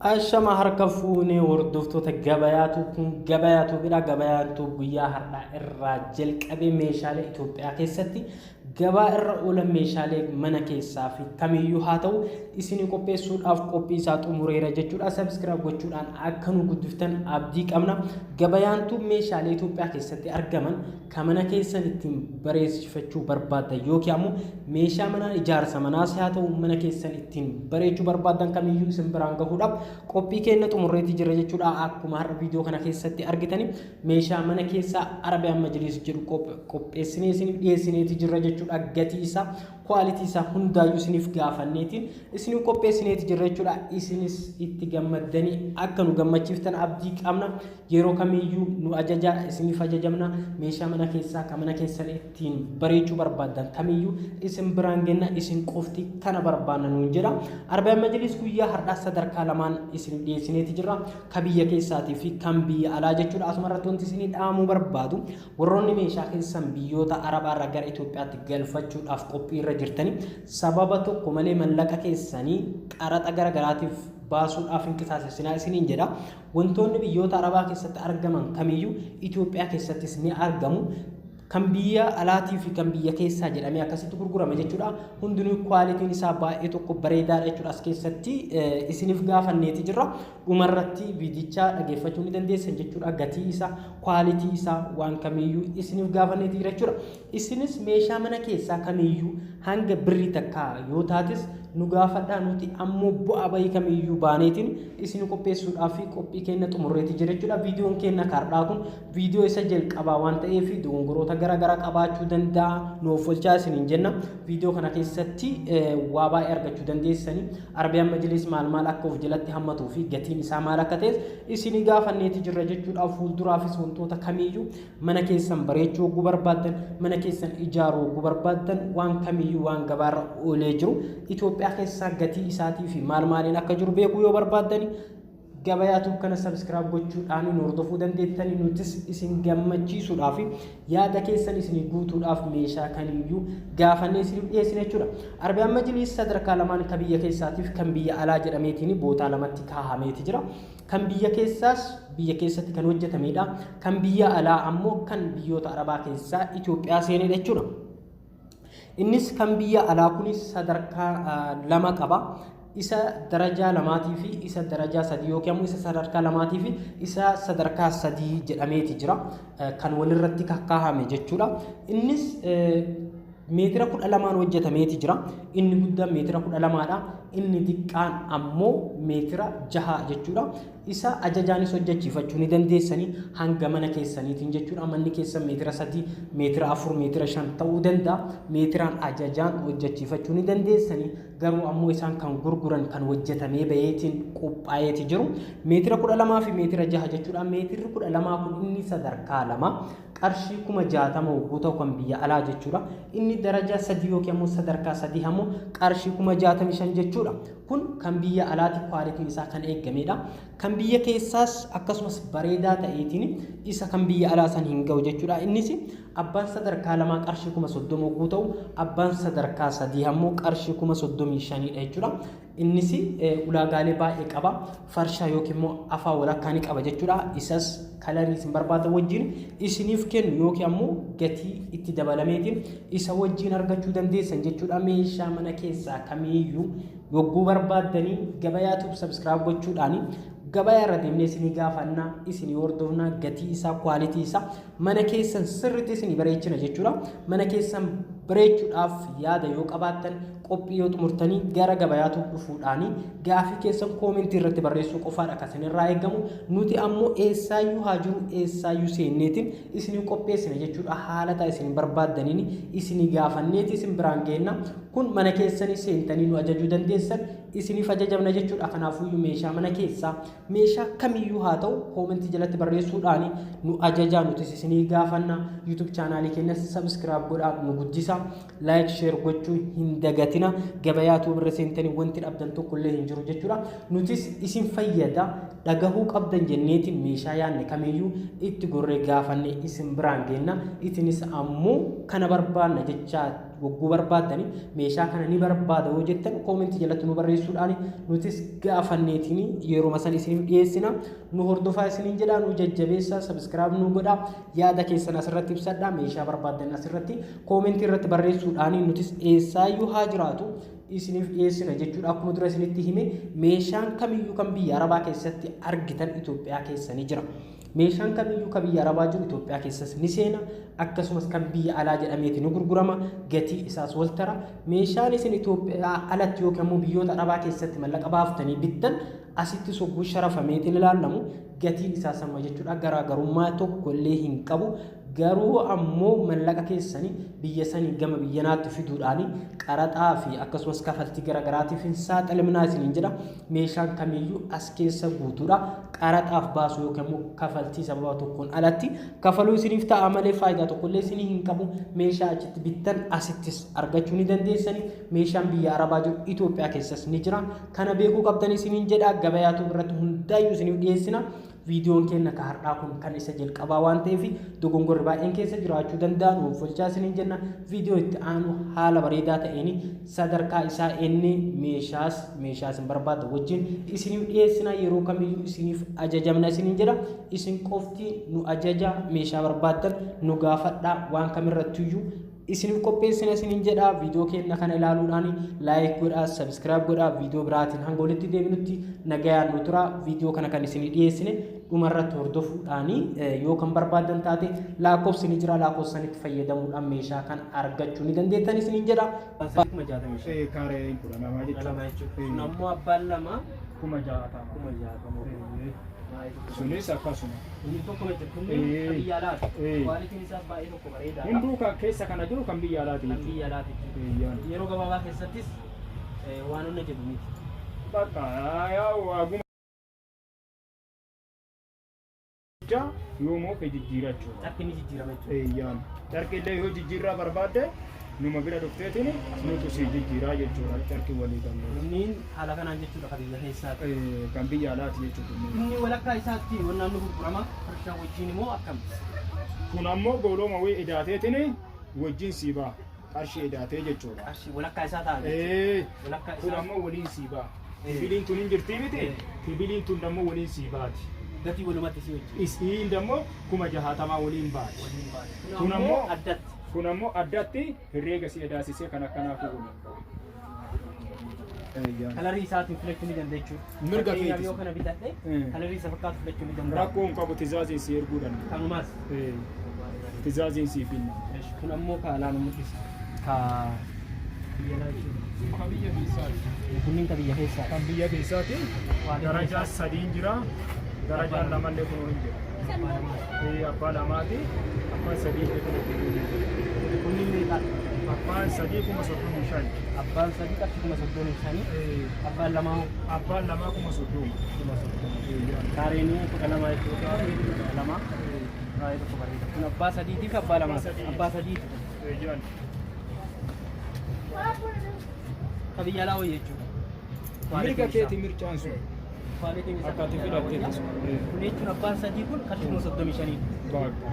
Ashama harka fuunee hordoftoota gabayaatu kun gabayaatu bira gabayaatu guyyaa har'aa irraa jalqabee meeshaalee Itoophiyaa keessatti gabaa irra oolan meeshaalee mana keessaa fi kamiyyuu haa ta'u isinii qopheessuudhaaf qophii isaa xumureera jechuudha. Subscribe gochuudhaan akka nu guddiftan abdii qabna. Gabayaantu meeshaalee Itoophiyaa keessatti argaman kan mana keessan ittiin bareechifachuu barbaaddan yookiin ammoo meeshaa mana ijaarsa manaas haa ta'u mana keessan ittiin bareechuu barbaaddan kamiyyuu isin biraan gahuudhaaf qophii keenya xumurreetii jira jechuudha. Akkuma har'a viidiyoo kana keessatti argitani meeshaa mana keessaa Arabiyaan Majlis jedhu qopheessinee isiniif dhiyeessineeti jirra jechuudha. Gatii isaa, quality isaa hundaayyuu isiniif gaafanneetiin isiniif qopheessineeti jirra jechuudha. Isinis itti gammaddanii akka nu gammachiiftan abdii qabna. Yeroo kamiyyuu nu ajajaa, isiniif ajajamna. Meeshaa mana keessaa kan mana keessan ittiin bareechuu barbaaddan kamiyyuu isin biraan genna, isin qofti kana barbaanna nuun jedha. Arabiyaan Majlis guyyaa har'aa sadarkaa lamaan isin dhiyeessineeti jirra. Kan biyya keessaatii fi kan biyya alaa jechuudha. Asuma irratti wanti isinii dhaamuu barbaadu, warroonni meeshaa keessan biyyoota Arabaa irraa gara Itoophiyaatti galfachuudhaaf qophii irra jirtanii sababa tokko malee mallaqa keessanii qaraxa gara garaatiif baasuudhaaf hin qisaasessinaa isiniin jedha. Wantoonni biyyoota Arabaa keessatti argaman kamiyyuu Itoophiyaa keessattis ni argamu. Kan biyya alaatii fi kan biyya keessaa jedhamee akkasitti gurgurama jechuudha. Hundinuu qualityn isaa baay'ee tokko bareedaadha jechuudha. As keessatti isiniif gaafanneeti jirra. Dhumarratti viidichaa dhageeffachuu ni dandeessan jechuudha. Gatii isaa, quality isaa waan kamiyyuu isiniif gaafanneeti jira jechuudha. Isinis meeshaa mana keessaa kamiyyuu hanga birrii takkaa yoo taates nu gaafadhaa, nuti ammoo bu'aa bahii kamiyyuu baaneetiin isin qopheessuudhaaf qophii keenya xumurreeti jira jechuudha. Viidiyoon keenya har'aa kun viidiyoo isa jalqabaa waan ta'eef dogongoroota gara garaa qabaachuu danda'a, nuuf olchaa isiniin jenna. Viidiyoo kana keessatti waa baay'ee argachuu dandeessanii Arabiyaan Majlis maal maal akka of jalatti hammatuu fi gatiin isaa maal akka ta'es isinii gaafanneeti jirra jechuudha. Fuulduraafis wantoota kamiyyuu mana keessan bareechuu hogguu barbaaddan, mana keessan ijaaruu hogguu barbaaddan, waan kamiyyuu waan gabaarra oolee jiru Itoophiyaa keessaa gatii isaatii fi maal maaliin akka jiru beekuu yoo barbaaddani gabayaatu kana subscribe gochuudhaan nu hordofuu dandeettanii, nutis isin gammachiisuudhaaf yaada keessan isinii guutuudhaaf meeshaa kamiyyuu gaafannee isiniif dhiyeessina jechuudha. Arabiyaan Majlis sadarkaa lamaan kan biyya keessaatiif kan biyya alaa jedhameetiin bootaa lamatti kaahameeti jira. Kan biyya keessaas biyya keessatti kan hojjetamedha. Kan biyya alaa ammoo kan biyyoota Arabaa keessaa Itoophiyaa seenedha jechuudha. Innis kan biyya alaa kunis sadarkaa lama qaba. Isa darajaa lamaatii fi isa darajaa sadii yookiin ammoo isa sadarkaa lamaatii fi isa sadarkaa sadii jedhameeti jira. Kan walirratti kakkaahame jechuudha. Innis meetira 12 hojjetameeti jira. Inni guddaan meetira 12dha. Inni xiqqaan ammoo meetira 6 jechuudha. Isa ajajaanis hojjechiifachuu ni dandeessanii hanga mana keessaniitiin jechuudha. Manni keessan meetira 3, meetira 4, meetira 5 ta'uu danda'a. Meetiraan ajajaan hojjechiifachuu ni dandeessanii. Garuu ammoo isaan kan gurguran kan hojjetamee baheetiin qophaa'eeti jiru. Meetira 12 fi meetira 6 jechuudha. Meetirri 12 kun inni sadarkaa lama qarshii 60,000 hogguu ta'u kan biyya alaa jechuudha. Inni darajaa sadii yookiin ammoo sadarkaa sadii ammoo qarshii 65,000 jechuudha. Kun kan biyya alaati, qualityn isaa kan eegamedha. Kan biyya keessaas akkasumas bareedaa ta'eetiin isa kan biyya alaa san hin ga'u jechuudha. Innis abbaan sadarkaa lamaa qarshii 30,000 hogguu ta'u abbaan sadarkaa sadii ammoo qarshii 35,000dha jechuudha. Innis ulaagaalee baay'ee qaba. Farshaa yookiin immoo afaa walakkaa ni qaba jechuudha. Isas colorii isin barbaadan wajjin isiniif kennu yookiin ammoo gatii itti dabalameetiin isa wajjin argachuu dandeessan jechuudha. Meeshaa mana keessaa kamiiyyuu yogguu barbaaddanii gabayaatuuf subscribe gochuudhaani gabayaa irra deemnee isinii gaafannaa, isinii hordofnaa, gatii isaa, quality isaa, mana keessan sirriitti isinii bareechina jechuudha. Mana keessan bareechuudhaaf yaada yoo qabaattan, qophii yoo xumurtanii gara gabayaatu dhufuudhaani gaafii keessan commentii irratti barreessuu qofaadha kan isinirraa eegamu. Nuti ammoo eessaayyuu haa jiru eessaayyuu seenneetiin isinii qopheessina jechuudha. Haala ta'a isin barbaaddaniin isinii gaafanneeti isin biraan geenna. Kun mana keessanii seentanii nu ajajuu dandeessan, isiniif ajajamna jechuudha. Kanaafuyyuu meeshaa mana keessaa meeshaa kamiyyuu haa ta'u commentii jalatti barreessuudhaan nu ajajaa, nutis isinii gaafanna. YouTube channelii keenyas subscribe godhaa nu guddisa. Like, share gochuu hin dagatina. Gabayaa bira seentanii wanti dhabdan tokko illee hin jiru jechuudha. Nutis isin fayyada, dhagahuu qabdan jenneetiin meeshaa yaadne kamiyyuu itti gorree gaafanne isin biraan geenna. Isinis ammoo kana barbaanna jechaa Gogguu barbaaddanii meeshaa kana ni barbaada yoo jettan koomentii jalatti nu barreessuudhaan nutis gaafanneetiin yeroo san isiniif dhiyeessina. Nu hordofaa isiniin jedha, nu jajjabeessaa, subscribe nu godhaa, yaada keessan asirratti ibsadhaa, meeshaa barbaaddan asirratti koomentii irratti barreessuudhaan nutis eessaayyuu haa jiraatu isiniif dhiyeessina jechuudha. Akkuma dura isinitti hime, meeshaan kamiyyuu kan biyya Arabaa keessatti argitan Itoophiyaa keessa ni jira. Meeshaan kamiyyuu kan biyya Arabaa jiru Itoophiyaa keessas ni seena. Akkasumas kan biyya alaa jedhameeti ni gurgurama. Gatii isaas wal tara. Meeshaan isin Itoophiyaa alatti yookiin immoo biyyoota Arabaa keessatti mallaqa baaftanii bittan asitti sogguu sharafameetiin ilaalamu gatiin isaa sama jechuudha. Garaagarummaa tokko illee hin qabu. Garuu ammoo mallaqa keessanii biyya sanii gama biyya naatti fiduudhaan qaraxaa fi akkasumas kafaltii garaagaraatiif hin saaxilamnaa isiniin jedha. Meeshaan kamiyyuu as keessa guutuudha. Qaraxaaf baasu yookiin immoo kafaltii sababa tokkoon alatti kafaluu isiniif ta'a malee faayidaa tokkollee isinii hin qabu. Meeshaa achitti bittan asittis argachuu ni dandeessani. Meeshaan biyya Arabaa jiru Itoophiyaa keessas ni jira. Kana beekuu qabdan isiniin jedha. Gabayaatu irratti hundaayyuu isiniif dhiyeessina. Viidiyoon keenya ka har'aa kun kan isa jalqabaa waan ta'eef dogongorri baay'een keessa jiraachuu danda'a. Nuuf olchaa isiniin jenna. Viidiyoo itti aanu haala bareedaa ta'een sadarkaa isaa inni meeshaas meeshaa isin barbaadda wajjin isiniif dhiyeessina. Yeroo kamiyyuu isiniif ajajamna isiniin jedha. Isin qofti nu ajaja, meeshaa barbaaddan nu gaafadhaa, waan kamirrattiyyuu isiniif qopheessina isiniin jedha. Viidiyoo keenya kana ilaaluudhaan like godhaa, subscribe godhaa. Viidiyoo biraatiin hanga walitti deebinutti nagayaan nu tura. Viidiyoo kana kan isinii dhiyeessine dhumarratti hordofuudhaan yoo kan barbaadan taate lakkoofsi ni jira, lakkoofsa sanitti fayyadamuudhaan meeshaa kan argachuu ni dandeettan isiniin jedha. Kaareen 12 jechuudha. Kun ammoo abbaan lama 60,000. 60,000. Sunis akkasuma. Inni tokko kun kan biyya alaati. Kwaalitiin isaas baay'ee tokko bareedaadha. Hunduu kan keessa kana jiru kan biyya alaati Kan jechuudha. biyya alaati jechuudha. Yeroo gabaabaa keessattis waan hunda jedhu miti. Bakka yaa'u aguma yoommoo fe jijjiirachuudha. Carqii ni jijjiirama jechuudha. Eeyyaan. Carqii illee yoo jijjiirraa barbaadde numa bira dhufteetiin nutu si jijjiiraa jechuudha, carqii walii gallee. Kunniin haala kanaan jechuudha kan biyya keessaati. Kan biyya alaati jechuudha. Inni walakkaa isaatti wannaan nu gurgurama farshaa wajjin immoo akkam? Kun ammoo goolooma wayii edaateetiin wajjin sii ba'a. Qarshii edaatee jechuudha. Qarshii walakkaa isaa ta'a jechuudha. Walakkaa Kun isaa ammoo waliin sii ba'a. Tibiliin tun hin jirtii miti? Tibiliin tun ammoo waliin sii baati. Gatii walumatti si wajjin. Isiin dammoo 60,000 waliin baati. Waliin baati. Kun ammoo addatti. Kun ammoo addatti herreega si edaasisee kan akkanaaf waliin ba'a. Kalarii isaatiin filachuu ni danda'a jechuudha. Mirga Fakkeenyaaf keetis. yoo kana bitadhe kalarii isa fakkaatu filachuu ni danda'a. Rakkoo hin qabu, tizaaziin si erguu danda'a. Kanumaas. Tizaaziin si finna. Kun ammoo ka alaan mul'isa. Ka biyya alaa jechuudha. Kan biyya keessaati. Kunniin ka biyya keessaa. Kan biyya keessaati. Darajaa sadiin jira. Darajaan lamallee kun hin jira. Abbaa lamaati. Abbaan sadii illee kun hin jira. Kunniin meeqa? Abbaan sadii 35,000. Abbaan sadii qarshii 35,000. Abbaan lamaa hoo? Abbaan lamaa 30,000. 30,000. Kaareenii 12 jechuudha. 12. Baay'ee tokko bareeda. Kun abbaa sadiitiif abbaa lamaa. Abbaa sadiiti. Ka biyya alaa wayya jechuudha. Mirga keeti mirchaan sun. Kwaalitiin isaa Akka ati filatteetti sun. Kun jechuun abbaan sadii kun qarshii 35,000. Baqa.